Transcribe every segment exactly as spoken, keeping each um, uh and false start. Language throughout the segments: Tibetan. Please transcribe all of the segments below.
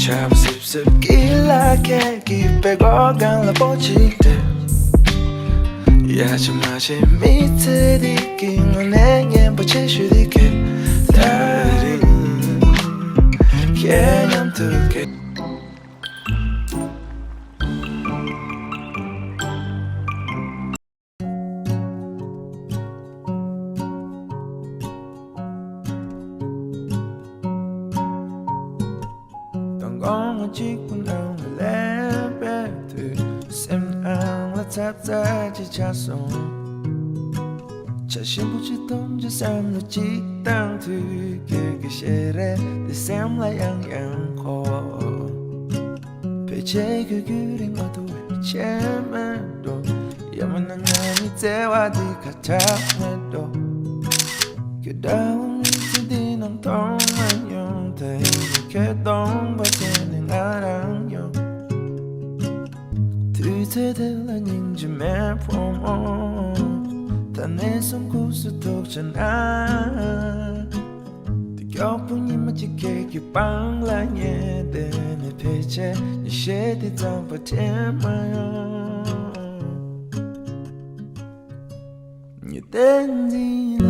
ཆབ་སིབ་སིབ་ཀི་ལ་ཁད་ཀི་པེ་གོ་གང་ལ་པོ་ཅི་ཏེ། ཡ་ཆི་མ་ཆི་མི་ཚེ་འདི་གི་ངོ་ནས་ཉན་པ་ཆེ་ཤོས་འདི་ཁེ་ད་རིང་ཁྱེད་མཉམ་དུ་ཁེ། དང་གོང་མ་གཅིག་པུ་ནང་ལ་སླེབས་པའི་དུས། སེམས་ནང་ལ་ཚབ་ཚ་ཅིག་ཆགས་སོང་། ཆ་ཞིམ་པོ་ཅིག་འཐུང་རྒྱུ་བསམ་བློ་གཅིག་བཏང་དུས། ཁྱོད་ཀྱི་ཞལ་རས་དེ་སེམས་ལ་ཡང་ཡང་འཁོར། ཕལ་ཆེར་ཁྱོད་ཁྱོད་རིང་མ་ཐུབ་པའི་ཆད་མེད་འགྲོ། ཡང་མིན་ན་ང་གཉིས་བརྩེ་བ་འདི་ཁ་གྲག་མེད་འགྲོ། ཁྱོད་འདྲ་བོ་མི་ཚེ་འདི་ནང་མཐོང་མ་མྱོང་། ད་ཡིན་ན་ཁྱོད་སྟོང་པ་དེ་ནི་ང་རང་ཡོང་། དུས་ཚོད་དེ་ལ་སྙིང་རྗེ་མེད་ཕོ་མོ། ད་ནས་བཟུང་ཁུག་སུ་ཐུག་བྱས་ན། དེ་མགྱོགས་པོ་ཉི་མ་གཅིག་ཁྱེད་ཀྱི་པང་ལ་ཉལ་ཏེ་ནི་ཕལ་ཆེར་ཉི་ཤེལ་དེ་ཙམ་པ་དྲན་མ་ཡོང་། ཉི་ཟླའི་མདུན་ལ་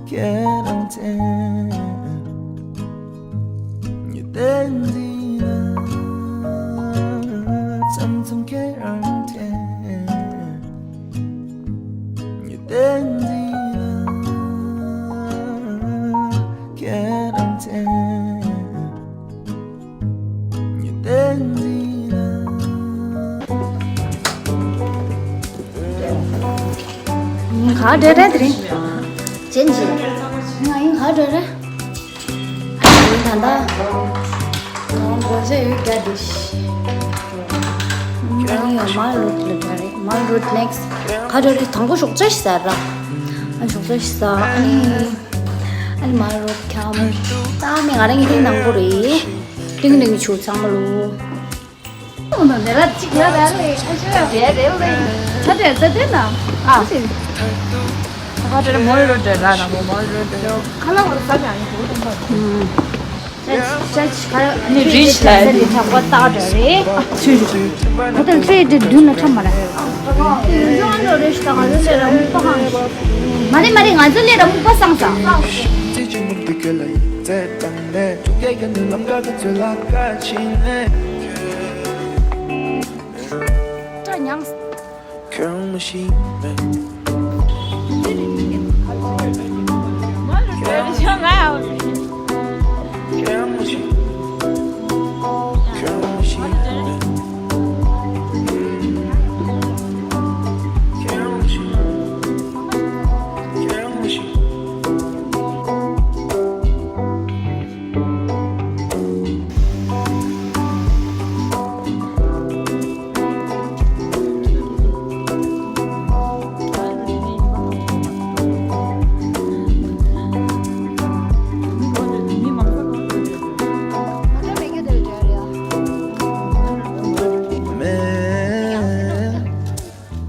ཁྱེད་རང་མཚན། ཉི་ཟླའི་མདུན་ལ་མཚམས་མཚམས་ཁྱེད་རང་དྲན། ཉི་ཟླའི་མདུན་ལ་ཁྱེད་རང་མཚན། ཉི་ཟླའི་མདུན་ལ། ག་འདྲ་རེད་དེ་རིང་། ཅན་ཅི། ང་ཡིན་ག་འདྲ་རེད། ཨ་ནི་ད་ལྟ། ང་དགོང་ཞག་ཡོད་རྒྱ་དེ། ང་ཡིན་ཡང་མ་ལོད་ལོད་འདྲ་རེད། མ་ལོད་ནེག་སི་ག་འདྲ་རེད། དང་པོ་ཞོགས་ཇ་ཞིག་ཟ་ར། ཨ་ཞོགས་ཇ་ཞིག་ཟ། ཨ་ནི། ཨ་ནི་མ་རོ་ཁྱམ། ད་ནི་ང་རང་གི་དེ་ནང་པོ་རེད། ཏིང་ཏིང་ཆུ་ཚང་མ་ལོ། ཨོ་ན་ནེ་ར་ཅིག་ཡ་ར་ལེ། ཨ་ཅོ་ཡ་རེ་རེ་ལེ། ད་དེ་ད་དེ་ན། ཨ་ཅི། ཁ་དེ་མོ་རོ་དེ་ར་ན་མོ་མོ་རོ་དེ། ཁ་ལ་བར་ས་ཀྱང་ཡིན་གོ་ཏང་པ། ཨུམ། ནི་རིས་ལ་ནི་ཁྲག་པ་བཏགས་འདྲ་རེད། ཨ་ཚུལ་རེད། ང་དང་ཚེ་འདི་མདུན་ལ་ཁྲམ་མ་ར། ཡོང་འགྲོ་རེ་ཞིག་དང་ང་ཚོ་ལས་ར་མུག་པ་གང་ཞིག་མ་རེད་མ་རེད། ང་ཚོ་ལས་ར་མུག་པ་སངས་ས། སྐྲ་མྱངས།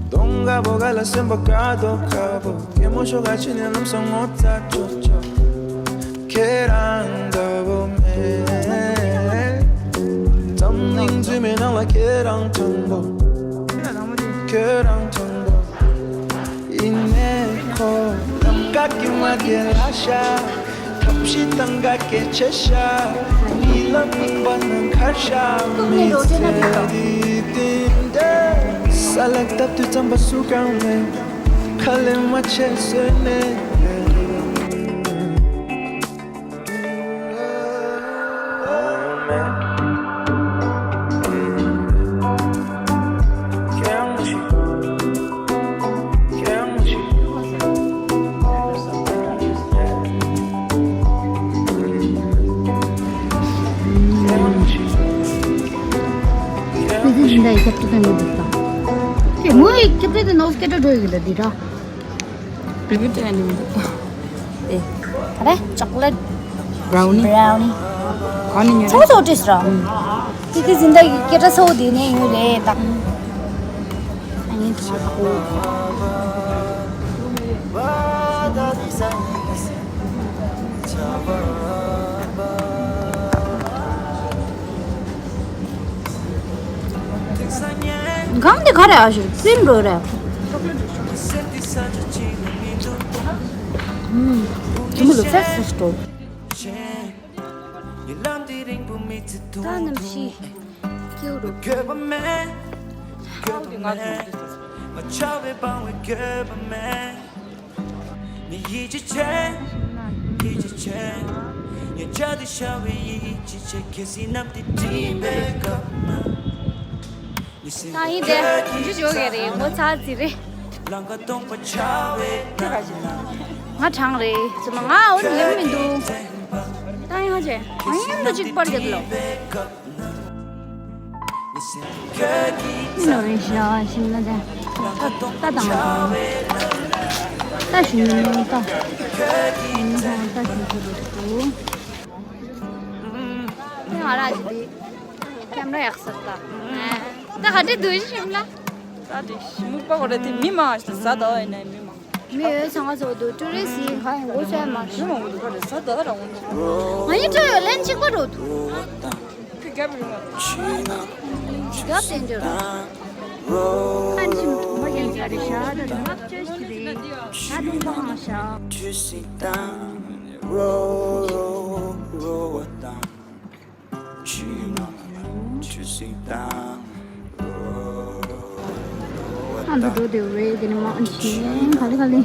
གདོང་དཀར་པོ་ག་ལ་སེམས་པ་དཀར་དོ་དཀར་པོ། སྐྱེ་མོ་ཤོག་ག་ཕྱི་ནས་ལམ་སང་ངོ་ཚ་ཆོག་ཆོག་ཁྱེད་རང་འདྲ་བོ་མེད། འཛམ་གླིང་འཛུལ་མའི་ནང་ལ་ཁྱེད་རང་དྲང་པོ། ཁྱེད་རང་དྲང་པོ། ཡིན་ནའི་ཁོ་ལམ་ཀ་གི་མ་དེ་ལ་ཤ། ཐབས་ཤེས་དང་ག་གེ་ཆེ་ཤ། ཉི་ལ་མིན་པ་ནང་ཁར་ཤ། མི་ཚེ་འདི་དེ་འདྲ། ས་ལ་བཏབ་དུས་རྩམ་པ་སུ་གང་མེད། ཁ་ལས་མ་ཆད་བཟོས་ནས། ཁྱེད་མོ་ཡི་ཁྱབ་ཏུ་དང་ཡོད་འདུག་ད། ཁྱེད་མོ་ཡི་ཁྱབ་ཏུ་དང་ནོ་སྐད་འགྲོ་འགྲོ་ཡི་གི་ལ་འདི་ར། བི་བི་ཏྲེ་ནི་མི་འདུག་ད། ཨེ། ག་རེ། ཅོག་ལེ་ཊི། བྷ་རའུ་ནི། བྷ་རའུ་ནི། ག་ནི་ཉོ་རེད། ཚོགས་ཚོགས་ཏྲིས་ར། ཨུམ། ཏི་ཏི་ཟིན་ད་ཡི་སྐད་སྒྲ་ཚ་བོ་དེ་ནས་ཡོད་རེད་ད། ཨ་ནི་ཚོགས་ཚོགས། ད་ད་དི་ས་ནི་ས། ཚ་བ་བ། རེད། ཨ་ཞོ་ཀི་རིམ་འགྲོ་རེད། ཨུམ། ཁྱི་མོ་ལོ་ཚད་སུ་སྤྲོ། ད་ནམ་ཤི་ཀྱེའུ་རུ། ད་ཡིན་ཏེ་འཇུ་འཇོག་གི་རེད། ངོ་ཚ་ཙི་རེད། ང་གྲང་རེད། ཙི་མ་ང་འོ་ནི་ལེམ་མི་འདུག་ད་ཡིན་ཧ་ཅེ་ང་ཡིན་འདུག་ཅིག་པར་རྒྱབ་ལོ། ནོ་རེ་ཤ་ཤིམ་ལ་ད་ད་དང་ད་ཤིམ་ལ་ད་ད་ཤིམ་ལ་ད། ང་ར་ཅི་དེ་ཁྱམ་ར་ཡག་ས་ད། ད་ག་འདྲ་འདུག་ཤིམ་ལ། ད་དེ་སྨུག་པ་གོ་རེད་དེ་མི་མང་ཞིག་ཟ་ད་ཡིན་ན་མི་མང་། མི་ཡོད་ཚང་ང་ཚོ་འདུག་ཊུ་རི་སི་ཡིན་ག་ཡིན་འོ་ཚོད་མ་མི་མང་འདུག་ག་རེད་ཟ་ད་ར་འོང་འདུག་ང་ཡི་ཊོ་ཡོད་ལན་གཅིག་པ་འགྲོ་འདུག་ཁ་རྒྱབ་ཡོང་བ། ཁ་ནི་ཞིམ་གྲོགས་མ་རྒན་གྱ་རེ་ཤ་ད་ནག་ཅོས་ཤི་རེད། ད་དུང་ཁོ་ཧང་ཤ། ཨ་འདུག་འགྲོ་དེ་རེད། དེ་ནི་མ་ཨ་ནི་ཤིང་ག་ལེ་ག་ལེ། གནམ་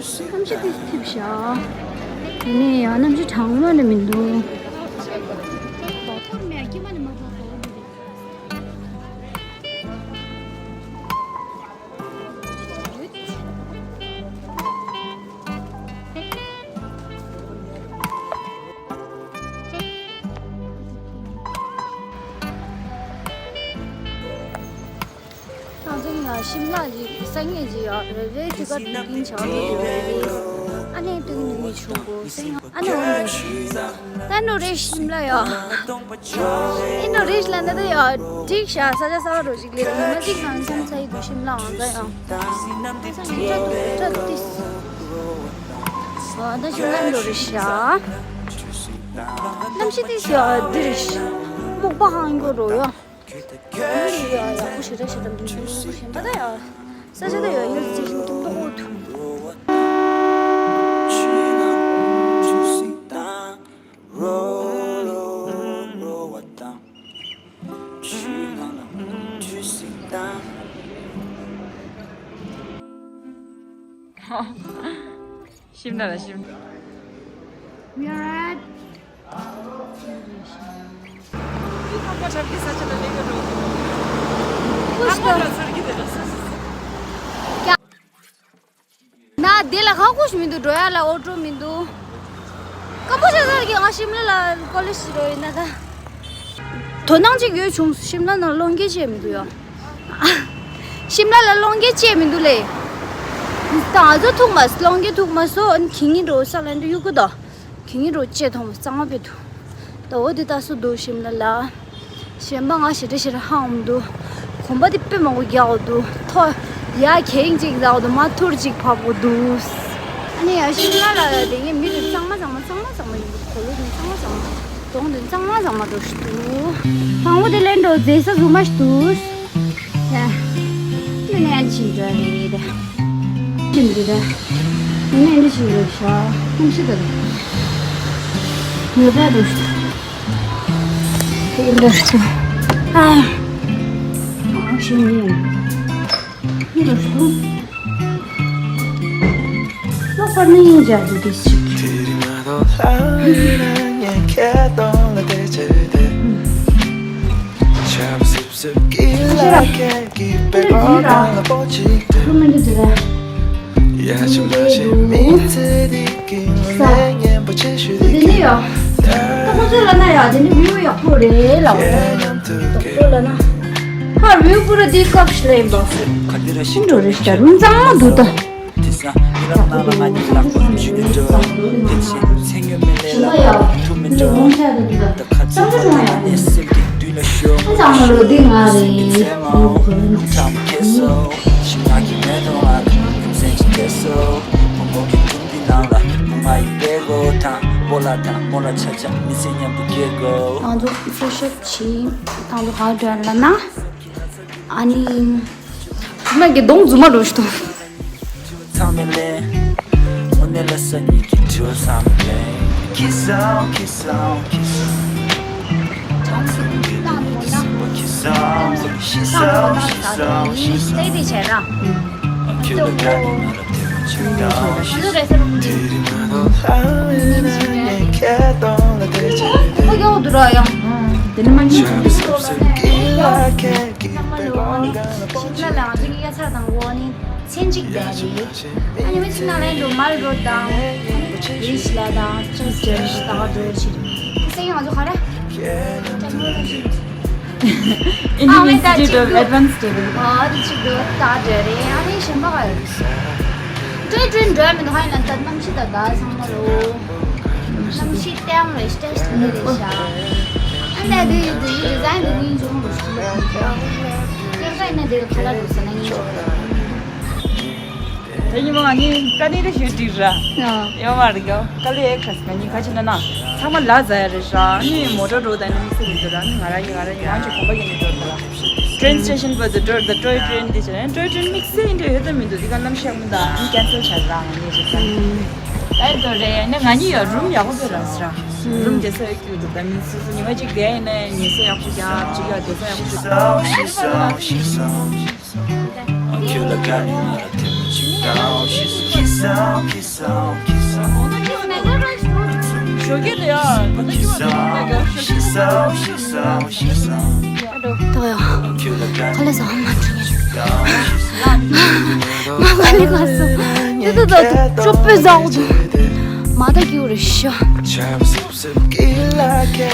གཤིས་དེ་ཐིབས་ཤག་དེ་ནས་ཡང་གནམ་གཤིས་གྲང་མོ་ནི་མི་འདུག་ང་ཚོ་ཡང་ཤིམ་ལ་ཅིག་ས་ངེས་ཅིག་ཡོད་རེད། རེད་དེ་ག་དུས་རྒྱུན་བྱ་བ་དེ་རེད། ཨ་ནེ་དུས་ནུས་མི་ཆུང་གོ་སེང་ཨ་ནེ་འོང་དུས་ད་ནོ་རེ་ཤིམ་ལ་ཡོད། ཨེ་ནོ་རེ་ཤི་ལ་ན་ད་ཡོད་འགྲིག་ཤག་ས་ཆ་གསར་པ་འགྲོ་ཅིག་ལས་ཉི་མ་གཅིག་ནང་མཚམས་ཚ་ཡི་དུས་ཤིམ་ལ་འོང་ད་ཡོད། ས་ངེས་ཏྲ་ཏུ་ཏྲ་ཏིས་ཨ་ད་ཤིམ་ལ་འགྲོ་རེ་ཤག་གནམ་གཤིས་དེ་ཡོད་འདི་རེ་ཤག་སྨུག་པ་ཧང་གོ་རོ་ཡོད། ཡག་པོ་ཞེ་དྲག་ཞེ་དྲག་མི་འདུག་གཞན་པ་ད་ཡ། ས་ཆ་ད་ཡ་ཡོད་ཅིག་ཞིག་འདུག་ཏོག་ཏོག་འདུག་ཤིམ་ལ་ལ་ཤིམ། ཡ། ཁང་པ་འཁྲབ་ཀྱི་ས་ཆ་ལ་སླེབས་ཡོད་འགྲོ། ཁང་པ་འདྲ་ཚར་གྱི་དེ་འདྲ་ས་ས་ས། ན་དེ་ལ་ཁག་པོ་ཞིག་མི་འདུག་འགྲོ་ཡ་ལ་ཨོ་ཊོ་མི་འདུག་སྐམ་པོ་ཤ་ཚར་གྱི་ང་ཤིམ་ལ་ལ་ཀོ་ལེ་ཇི་རོ་ཡིན་ན་ད། དོ་སྣང་ཅིག་ཡོད་བྱུང་། ཤིམ་ལ་ནང་སློང་སྐྱེལ་བྱས་མི་འདུག་ཡ། ཤིམ་ལ་ལ་སློང་སྐྱེལ་བྱས་མི་འདུག་ལེ། ད་ང་ཚོ་ཐུག་མ་སློང་སྐྱེལ་ཐུག་མ་སོ་ཨ་ནི་གི་ངི་འགྲོ་ས་ལ་འདི་གཡུག་གུ་ད། གི་ངི་འགྲོ་ཅེས་མཐོང་གཙང་མ་དཔེ་འདུག་ད་འོ་དེ་ལྟ་སུ་འདུག་ཤིམ་ལ་ལ། གཞན་པ་ང་ཞེ་དྲག་ཞེ་དྲག་ཧ་འོང་འདུག་གོམ་པ་དེ་དཔེ་མང་པོ་རྒྱག་འདུག་ཐོ་ཡ་གེང་ཅིག་རྒྱག་འདུག་མ་ཐུར་ཅིག་བབས་འདུག་ཨ་ནི་ཡ་ཤིམ་ལ་ལ་ཡ་དེ་ངས་མི་དེ་གཙང་མ་གཙང་མ་གཙང་མ་གཙང་མ་ཡིན་འདུག་གོ་ལོ་དེ་གཙང་མ་གཙང་མ། གདོང་དེ་གཙང་མ་གཙང་མ་འགྲོ་ཞིག་འདུག་དང་པོ་དེ་ལེན་འགྲོ་མཛེས་ས་བཟོ་མ་ཞིག་འདུག་ཡ། མི་ནས་ཨན་ཆིན་འགྲོ་རེད། ཆིན་འདི་ད། མི་ནས་ཨན་ཆིན་འགྲོ་ཤ། ཁུམ་ཤི་ད། ངེས་པར་འགྲོ་ཤ། དེ་འགྲོ་ཤ། ཨ། ཨ་ཤི་ནི། འགྲོ་ཤ། ལོག་པར་ནི་ཡིན་ཇ་འདི་དེ་ཞིག་ང་ཚོ་ཕེ་ཤོབ་བྱས། ང་ཚོ་ག་འདྲ་ལབ་ན། ཨ་ནི། མ་གི་གདོང་རྫུན་མ་འགྲོ་ཤི་ཏོ། ཚན་གཅིག་དེ་རེད། ཨ་ནི་མི་གཅིག་ནང་ལ་ཡིན་འགྲོ་མལ་རོ་དང་། རིས་ལ་དང་ཅིག་ཅིག་ད་ག་འགྲོ་ཞིག་ཁུ་སེང་ང་ཚོ་ག་རེ། Indian Institute of Advanced Studies. ཨ་དེ་གཅིག་འགྲོ་ད་དེ་རེད། ཨ་ནི་གཞན་པ་ག་རེ། ཀྲོའི་ཀྲོའི་འགྲོ་ཡ་མི་འདུག་ཧ་ཡིན་ན་ད་གནམ་གཤིས་ད་ད་ཚང་མ་རོ། གནམ་གཤིས་སྟེང་རེ་སྟེང་རེ་རེ་ཤ། ཨ་ནི་དེ་ཡི་དེ་ཡི་ཌི་ཛའིན་དེ་ཡིན་འཇོག་འགྲོ་ཞིག་ཡང་ད་ཡིན་ན་དེ་ཁ་ལ་འགྲོ་ས་ན་ཡིན་འཇོག་ད་ཉི་མ་ང་གཉིས་དཀའ་ལས་རེ་ཞུ་འགྲིག་ར། ཡོད་མ་རེད་གོ། དཀའ་ལས་ཁ་སི་ང་གཉིས་ཁ་ཕྱི་ན་ན། ཚང་མ་ལ་ཟ་ཡ་རེད་ཤག་ཨ་ནི་མོ་ཊ་འགྲོ་དང་ནི་དམིགས་བསལ་མི་འདུག་ར། ཨ་ནི་ང་ར་ཡི་ང་ར་ཡི་ང་ཚོ་གོམ་པ་ཡིན་ནི་འགྲོ་འདུག་ར། Train station བར་དུ་འགྲོ་ད་ཀྲོའི་ཀྲོའི་འདི་བྱས་ན་ཀྲོའི་ཀྲོའི་དམིགས་བསལ་འདྲ་ཡོད་ད་མི་འདུག་འདི་ག་གནམ་གཤིས་མི་འདུག་ཨ་ནི་cancel བྱས་ར་ང་གཉིས་རེད་ཤག་ཨེ་འགྲོ་རེད། ཨ་ནི་ང་གཉིས་ཡ་རུམ་ཡག་པོ་བཟོས་ར་ཟེར་ར། རུམ་རྒྱལ་ས་ཡག་པོ་འདུག་ད་མི་སུ་སུ་ཉི་མ་གཅིག་བསྡད་ཡིན་ན་ཉལ་ས་ཡག་པོ་རྒྱབ་ཅིག་ཡ་སྡོད་ས་ཡག་པོ་ཞིག་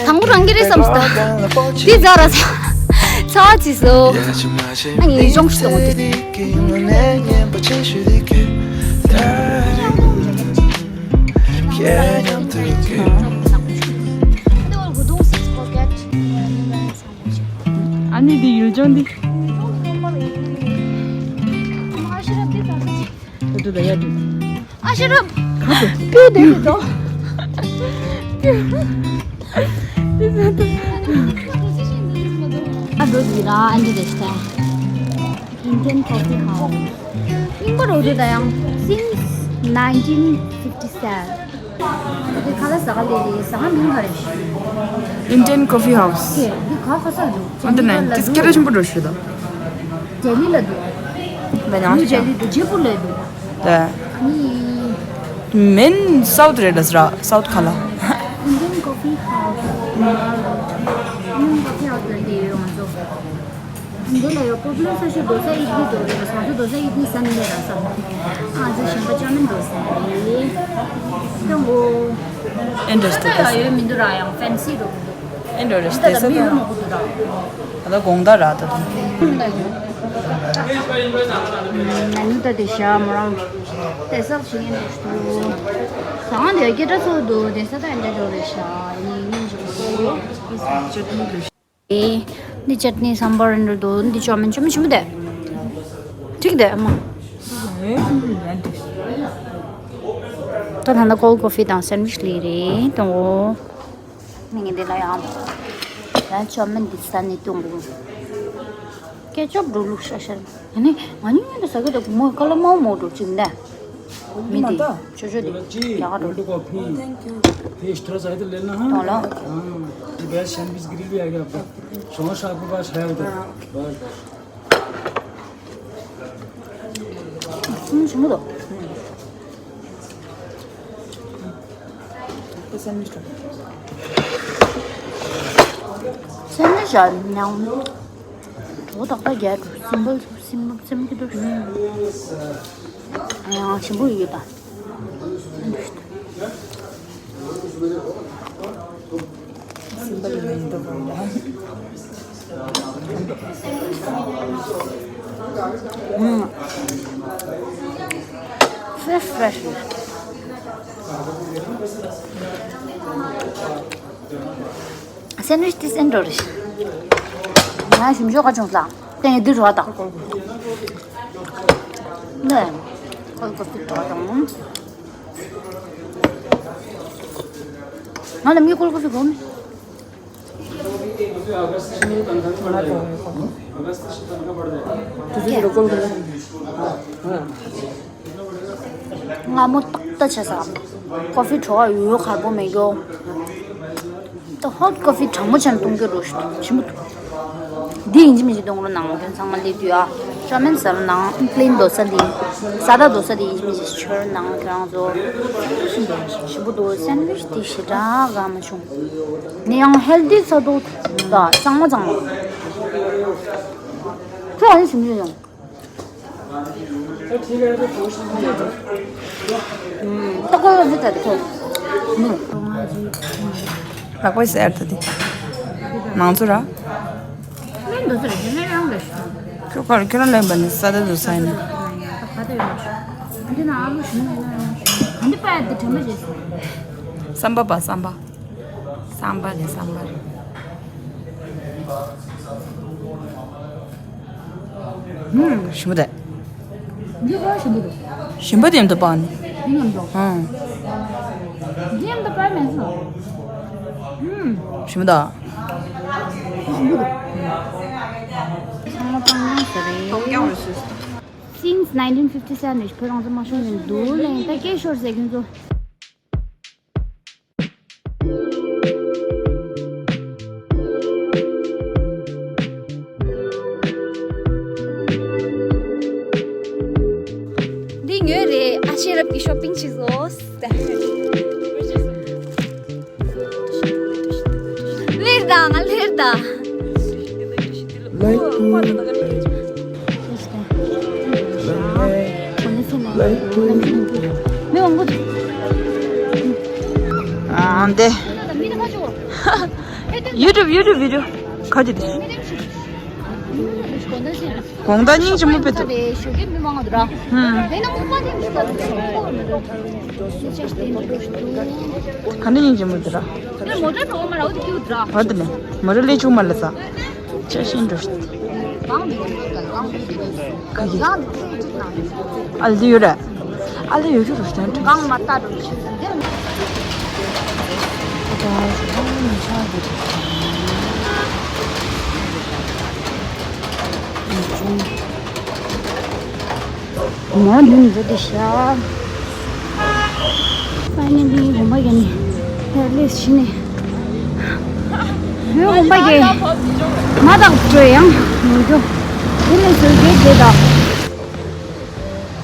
དང་པོ་རང་གི་རེད་བསམ་སོང་། དེ་ཛ་ར་ཚ་ཚ་བ་ཚིག་སོ། ཨ་ནི་གཞུང་སོང་དེ། ཨ་ནི་འདི་ཡུལ་ལྗོངས་འདི། ཨ་ཤི་རབ། པི་དེ་རེད་དོ། ཨ་འགྲོ་འདི་ར་ཨ་འདི་རེད་ཤག Indian Coffee House. ཨིན་པ་རོ་དུ་ད་ཡང་since nineteen fifty seven. དེ་ཁ་ལ་ཟ་ག་ལེ་རེད། ཟ་ག་མིང་ག་རེད། Indian Coffee House. དེ་དེ་ག་ཁ་ས་འདུག་ཨ་འདི་ནས་དེ་སྐད་གྲགས་ཆེན་པོ་འགྲོ་ཞུ་ད། ལྡི་ལི་ལ་འདུག་ད་ཡང་ནིའུ་ཞུ་ལྡི་ལི་འདུག་ཇེ་པུར་ལ་འདུག་ད་ནི། མིན་South རེད་ལ་ཟེར་ར། South ཁ་ལ། Indian Coffee House. Indian Coffee House ལ་འདི་ཡོད་ང་ཚོ། འདི་ལ་ཡོད། པོ་པུ་ལར་ས་ཞིག་རྡོ་ས་ཨིཌ་ལི་འགྲོ་རེད། ང་ཚོ་རྡོ་ས་ཨིཌ་ལི་ཟ་ནི་མེད་ར་ས། ང་ཚོ་གཞན་པ་ཅང་མིན་རྡོ་ས་རེད། ཀྲང་གོ། ཨེ་འདྲ་ས་ད་ཡོད་མི་འདུག་ར། ཡང་ཕེན་སི་རོ་མི་འདུག་ཨེ་འདྲ་རེད། ད་ད་མི་ཡོད་མ་གོ་འདུག་ད། ད་ད་དགོང་དག་ར་ད་ད། ན་ནུ་ད་དེ་ཤ་མོ་རང་དེ་སག་ཞིག་ཡིན་འདུག་ད་ང་དེ་སྐད་སྒྲ་ཚོ་འདུག་དེ་ས་ད་ཨེ་འདྲ་འགྲོ་རེད་ཤ་ཡིན་ཡིན་འཇུག་གོ། འདི་ཅཊ་ནི་སམ་བར་འདྲ་འདུག་འདི་ཅོ་མིན་ཅོ་མིན་ཆུ་མོ་དེ། འགྲིག་དེ་ཨ་མ། ད་ད་ལྟ་cold coffee དང་sandwich ལི་རེད་དང་། ངས་འདི་ལ་ཡང་ཡང་ཅོ་མིན་འདི་ས་ནས་བཏུང་དགོས། ཀེ་ཅོབ་འགྲོ་ལུགས་ཤ་ཤ། ཡ་ནི་ང་གཉིས་ཡོད་ཟ་གི་འདུག་མོ་ཀ་ལ་མའོ་མོ་འགྲོ་ཅིག་འདའ། མི་དེ་ཅོ་ཅོ་དེ་ཡག་འགྲོ། Thank you. Thank you. Taste थोड़ा सा है तो लेना, हाँ। हाँ, ये best sandwich grill भी आ गया आपका। शौक आपको पास है उधर। बस, बस। 음, 정말. 그 샌드위치. 샌드위치 아니야. 더 닦아야 돼. simple, simple, simple. 아, 지금 이게 봐. ཕེ་རེཤ་ཕེ་རེཤ། སེན་ཝིཆ་དེ་ཨེ་འདྲ་རེད། ང་ཞིམ་ཤོས་ག་བྱུང་ལ། དེ་ངས་འདི་རོ་དང་། ནས་ཁོལ་ཀོ་ཕི་རོ་དང་། ང་ལ་མི་ཁོལ་ཀོ་ཕི་གོ་མི། སྔ་མོ་ཏག་ཏག་བྱས་ས། ཀོ་ཕི་བྲོ་བ་ཡོད་ཁར་པོ་མེད་གྱོ། ད་ཧོ་ཊི་ཀོ་ཕི་གྲང་མོ་ཆང་བཏུང་གི་རོ་ཞུ་ཆི་མོ་འདུག་འདི་ཡིན་གཅིག་མིན་གཅིག་གཏོང་རོགས་གནང་། ཁྱོད་ཚང་མ་སླེབས་དུས་ཨ། ཤ་མན་ཟ་རོགས་གནང་། པི་ལེན་རྡོ་ས་འདི། ས་དག་རྡོ་ས་འདི་ཡིན་གཅིག་མིན་གཅིག་ཁྱོད་རང་ཚོ། ཞིམ་པོ་འདུག་སེན་ཌི་ཝིཆ་འདི་ཞེ་དྲག་དགའ་མ་བྱུང་། ནི་ཡང་ཧེལ་ཐི་ས་འདུག་ད་གཙང་མ་གཙང་མ། ཁྱོད་ཨ་ནི་ཞིམ་པོ་ཡོང་། ལག་པ་ཟེར་ད་དེ། མང་ཚོ་ར། ཁྱོད་ཁར་ཁྱོད་རང་ལེན་པ་ནི་ས་ད་དུ་ས་ཡིན་ན། བསམ་པ་པ་བསམ་པ། བསམ་པ་རེད་བསམ་པ་རེད། ཞིམ་པོ་དེ། འདི་ཁོ་ཞིམ་པོ་འདུག་ཞིམ་པོ་དེ་འདུག་པ་ནི། འདི་ཉམས་འགྲོ། ཨང་། འདི་ཉམས་འདུག་པ་མེད་སོང་། ཞིམ་པོ་དང་། ཞིམ་པོ་འདུག་ཚང་མ་སྤང་རྒྱང་ཟེར་རེད། སྤང་རྒྱང་རེད་ཟེར། Since nineteen fifty seven ནས་བོད་རང་བཙན་མ་བྱུང་ནས་འདུག་ལེ། ད་སྐད་ཤོར་ཟེར་གྱིན་འདུག་འདི་ཉོས་རེད། ཨ་ཤེས་རབ་ཀྱི་ཤོ་པིང་བྱས་སོ། ལེར་དང་ང་ལེར་དང་། མི་འོང་གི་འདུག་ཨ་འདི། ཡུ་ཊུབ་ཡུ་ཊུབ་བི་ཌི་ཡོ་ག་ཅི་འདི། དགོང་དག་སྙིང་རྗེ་མོ་དཔེ་འདུག་ཧུམ། ག་འདྲ་སྙིང་རྗེ་མོ་འདུག་ར། འོ་དེ་ནས་མོ་ར་ལས་བྱུང་མ་ལ་ས། ཆ་ཤིན་འགྲོ། ག་གི། ཨ་ལི་ཡོད་ར། ཨ་ལི་ཡོད་ར་ཞིག་ར། གང་མ་ལྟ་རུ་ཆུ་འདིར། མོ་ནི་འདི་དེ་ཤ། ཕ་ནི་འདི་དགོན་པ་གི་ནི་ཧེ་ལེ་ཤི་ནི། ཧེ་དགོན་པ་གི་མ་དག་བྲོས་ཡང་མི་འགྲོ། དེ་ལས་བཟོ་རྒྱུ་དེ་དག་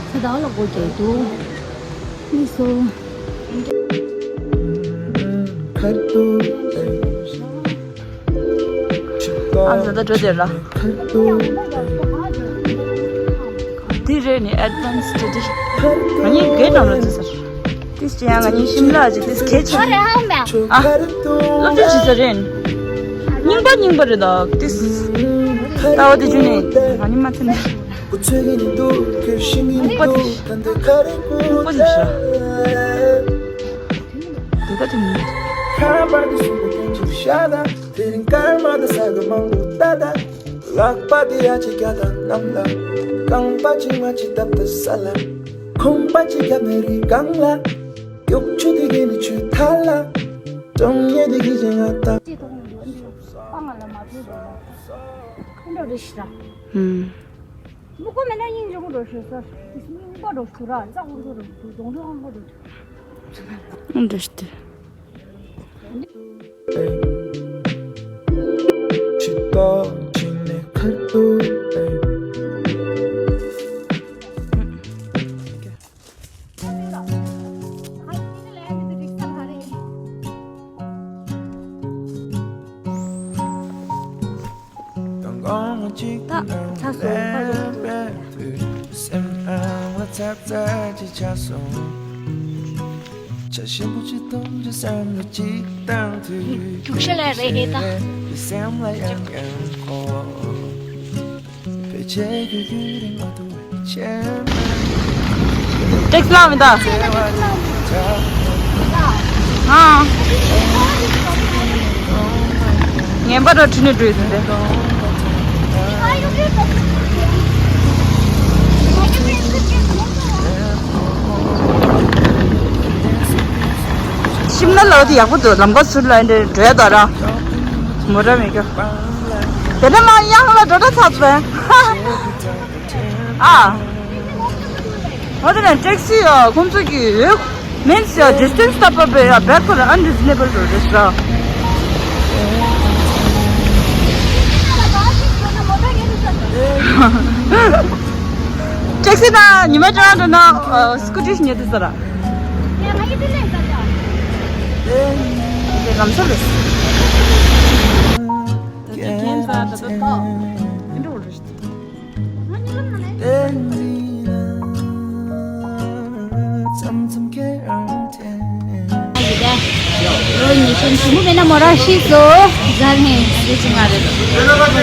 ཚེ་དག་ལ་སྒོ་རྒྱག་འདུག་ཨ་ཟ་ད་འགྲོ་དེ་ར། འདི་རེད་ནི་ཨེ་ཌི་ཝན་སི་ཊི་དེ། ང་གཉིས་གའི་ནང་ལ་འཛུལ་ཟེར། ཏིས་ཅི་ཡང་ང་གཉིས་ཤིམ་ལ་ཅིག་ཏིས་གལ་ཆེ། ཨ། སློབ་ཁྲིད་བྱེད་ས་རེད། རྙིང་པ་རྙིང་པ་རེད་ད་ཏིས། ལྟ་བ་དེ་བརྒྱུད་ནས་ང་གཉིས་མ་ཚད་ནས། སྨུག་པ་དེ། སྨུག་པ་དེ་ཤ། དེ་ག་དེ་མིན། དེ་རིང་སྐར་མ་དང་ས་ག་མང་པོ་ལྟ་ད། ལག་པ་དེ་ཡ་གཅིག་རྒྱ་དང་གནམ་ལ། རྐང་པ་གཅིག་མ་གཅིག་བརྡབ་ད་ས་ལ། ཁོང་པ་གཅིག་རྒྱབ་ནས་རི་སྒང་ལ། གཡོག་ཆུ་དེ་གི་ནི་ཆུ་ཐལ་ལ། གྲོང་ཉེ་དེ་གི་ཅན་ང་ད། ཁོང་འགྲོ་རེ་ཤི་ར། ཧུམ། སྨུག་པ་མེད་ན་སྙིང་རྗེ་མོ་འགྲོ་ཤི་ས། སྨུག་པ་འགྲོ་ཤི་ར། ལྕགས་འུར་འུར་འགྲོ་ཤི། གདོང་དྲུག་ཧང་པོ་འགྲོ་ཤི། འགྲོ་ཤི་དེ། ད་ཚ་སོང་ཁ་རུ། རྒྱུགས་ཤ་ལས་རེད་ད། ཊེག་སི་ལ་མི་ད། ཨ། ངན་པ་ར་ཁྲི་ནས་འགྲོ་ཡི་ཟིན་ཏེ། ཤིམ་ལ་ལའོ་དེ་ཡག་པོ་འདུག་ལམ་ཁ་ཟུར་ལ་འདྲེ་འགྲོ་ཡ་ད་ར། མོ་ཊ་མེད་ཀྱང་། དེ་ནས་མ་གཡང་ལ་འགྲོ་ད་ཚར་ཚར། ཨ། ཨོ་དེ་ནས་ཊེག་སི་ཡ་ཁོང་ཚོ་གི་ཡོད། མིན་སི་ཡ་ཌི་སི་ཊེན་སི་ལྟ་བུ་བས་ཡ་བེད་ཁོ་ར་ཨན་རི་ཛི་ནེ་བལ་རེད་ར། ཊེག་སི་ན་ཉི་མ་ཅང་འགྲོ་ན་སྐུ་ཊི་ཉོས་ཏེ་ཟ་ར། དེ་ལམ་སང་རེད། ད་དེ་ཁྱེད་ཚ་ད་ད་ད་འདི་འགྲོ་རེད། ལོ་ཉི་ཤུ་ཞིམ་པོ་མེད་ན་མོ་ར་ཤི་སོ། ཟ་ནས་འདི་ཅི་ང་རེད།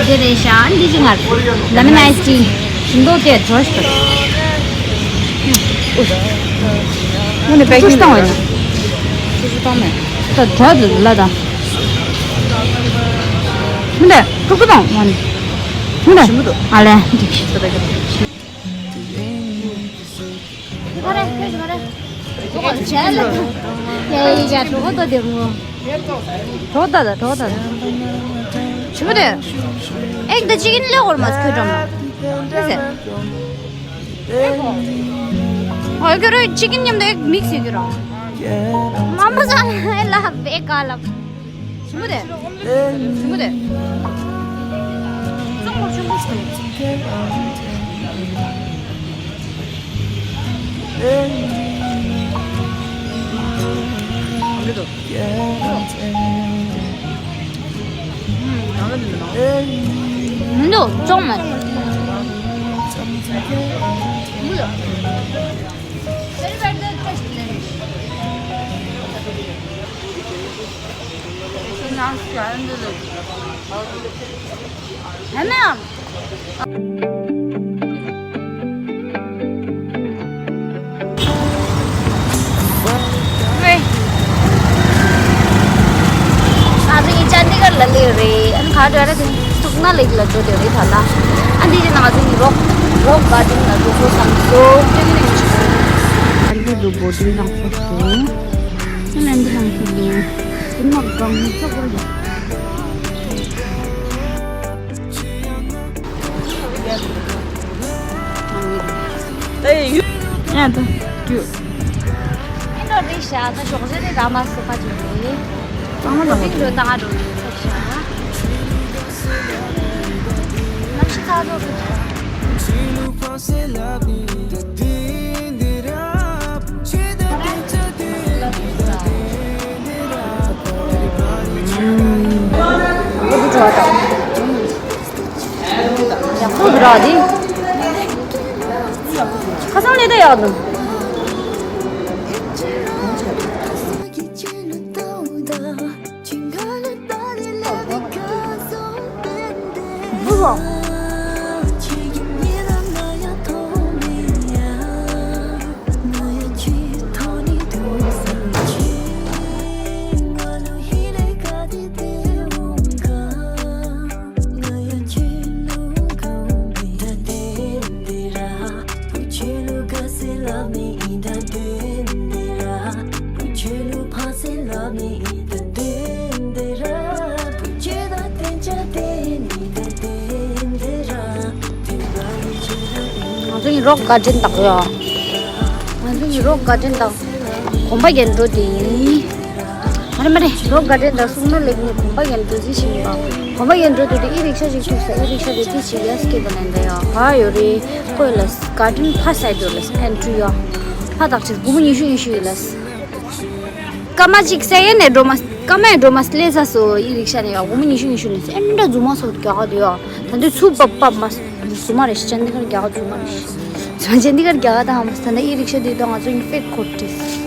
འདི་རེད་ཤག་འདི་ཅི་ང་རེད། ལེ་མོན་ཨའི་སི་ཊི། ཞིམ་མདོག་དེ་བྲོ་ཞིག་དང་། ངོ་ནས་པེ་ཀིང་བཏང་བ་ཡིན། ཅི་ཞིག་བཏང་མེད། ད་བྲོ་དེ་ལ་དང་། མི་འདྲ་ཀྲུག་ཀྲུག་དང་མ་ནི། མི་འདྲ་ཞིམ་པོ་འདུག་ཨ་ལས་འགྲིག་ཞིམ་པོ་དེ། ཞིམ་པོ་དེ། གཙང་མ་ཆེན་པོ་ཞིག་རེད། མི་འདུག་གཙང་མ། ང་ཚོ་གཉིས་ཆ་འདི་གར་ལ་སླེབས་རེད། ཨ་ནི་ག་འགྲོ་རེད་དེ་སུག་ན་ལེགས་ལ་འགྲོ་དེ་རེད་ད་ལ། ཨ་འདི་ཅི་ན་ང་ཚོ་གཉིས་རོག་རོག་ག་ཌེན་ལ་འགྲོ་སོང་བསམ་སོང་། ཨ་འདི་ཚོ་བོ་ཏི་ལང་ཁོ་ཏེ། ཨ་ནི་འདི་ལང་ཁོ་ཏེ། དེ་མ་གང་ཚོ་དེ། ཨེ་ཡུ། ཡ་ད་ཀྱུ། ཨེ་ནོ་རེ་ཤ་ད་ཞོགས་ཟེར་ནས་ར་མ་སོ་པ་ཅུ་རེ། ཙང་མ་ཙང་མ་ཏིག་ལོ་ད་ང་འགྲོ་ནས་ཚོགས་ཤ། ནམ་ཞིག་ད་རོ་གི། ཡག་པོ་འདུག་ར་དེ། ཁ་སང་ལས་ད་ཡག་འདུག་ང་ཚོ་ཡི་རོག་གར་ཌེན་དག་ཡོད། ང་ཚོ་ཡི་རོག་གར་ཌེན་དག་གོམ་པ་རྒྱན་འགྲོ་དེ་ཡིན། མ་རེད་མ་རེད། རོག་གར་ཌེན་དང་སུག་ན་ལེགས་ནས་གོམ་པ་ཡན་དུ་ཟི་ཞིག་ཡོད། གོམ་པ་ཡན་འགྲོ་དུས་དེ་ཨི་རིག་ཤ་ཞིག་ཐུག་ས། ཨི་རིག་ཤ་དེ་དེ་ཞིག་ཡ་སྐད་དང་ལེན་ད་ཡོད། ཧ་ཡོད་རེད། ཁོས་ལ་གར་ཌེན་ཕ་སའི་དུ་ལ་ཨེན་ཊི་རི་ཡོད། ཕ་དག་ཆེ་སྒོར་མོ་ཉི་ཤུ་ཉི་ཤུ་ཡོད་ལ། སྐར་མ་གཅིག་ས་ཡན་ནས་འགྲོ་མ། སྐར་མ་ཡན་འགྲོ་མ་སླེ་ས་སོ་ཨི་རིག་ཤ་ནས་ཡོད། སྒོར་མོ་ཉི་ཤུ་ཉི་ཤུ་ནས་ཨེ་འདྲ་རྫུན་མ་སོགས་རྒྱག་ག་དུ་ཡོད། ད་འདི་ཚུ་པབ་པབ་མ། རྫུན་མ་རེད་ཤི་ཅན་འདི་གར་རྒྱག་ག་རྫུན་མ་རེད་ཤི། རྫུན་མ་ཅན་འདི་གར་རྒྱག་ག་དང་མ་ད་ནི་ཨི་རིག་ཤ་འདི་དང་ང་ཚོ་ཡིན་ཕེག་ཁོ་ཏྲིས།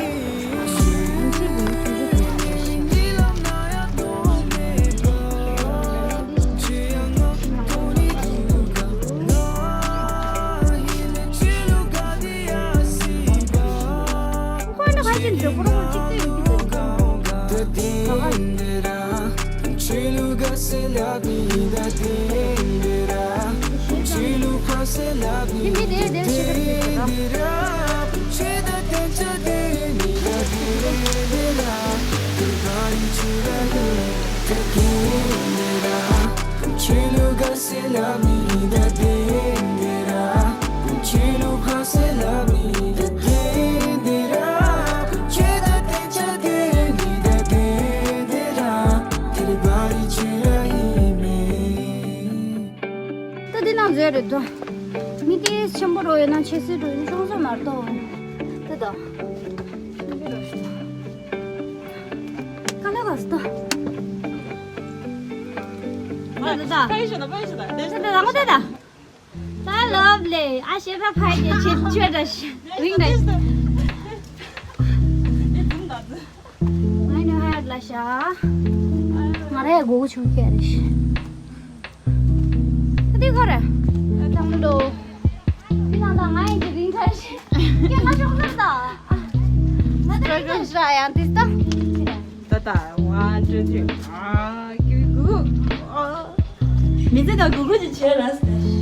C'est la nuit de Dendera, Puchelu Khase la nuit de Dendera, Pucheda Techa Deni de Dendera, Tere Bari Chiraime. ད་འདི་ནང་འཛུལ་རེད་དོ། མི་དེ་ཆེན་པོ་རོ་ཡོད་ན་ཆེ་སེ་རོ་ཡོད་ཤོང་ས་མར་དོ། ད་དོ། ཀ་ལ་ག་སྟོ། ད་ད་ད། ད་ད་ད་ད་ད། ད་ལབ་ལེ། ཨ་ཤེ་ད་ཕའི་དེ་ཆེ་ཆེ་ད་ཤེ། རིང་ད། ང་ནི་ཧ་ལ་ཤ། ང་རེ་གོ་གོ་ཆུང་ཁྱེར་རེ་ཤེ། ད་དེ་ཁོ་རེ། ད་ད་ལོ། དེ་ད་ད་ང་ཡི་རིང་ད་ཤེ། ཁྱེད་ང་ཆུང་ད་ད། ང་ད་རིང་ད་ཤ་ཡང་དེ་ད། ད་ད། One, two, three. ཨ། ཀི་གུ། ཨ། མི་ཚེ་ད་གུ་གུ་ཅིག་བྱས་ལ།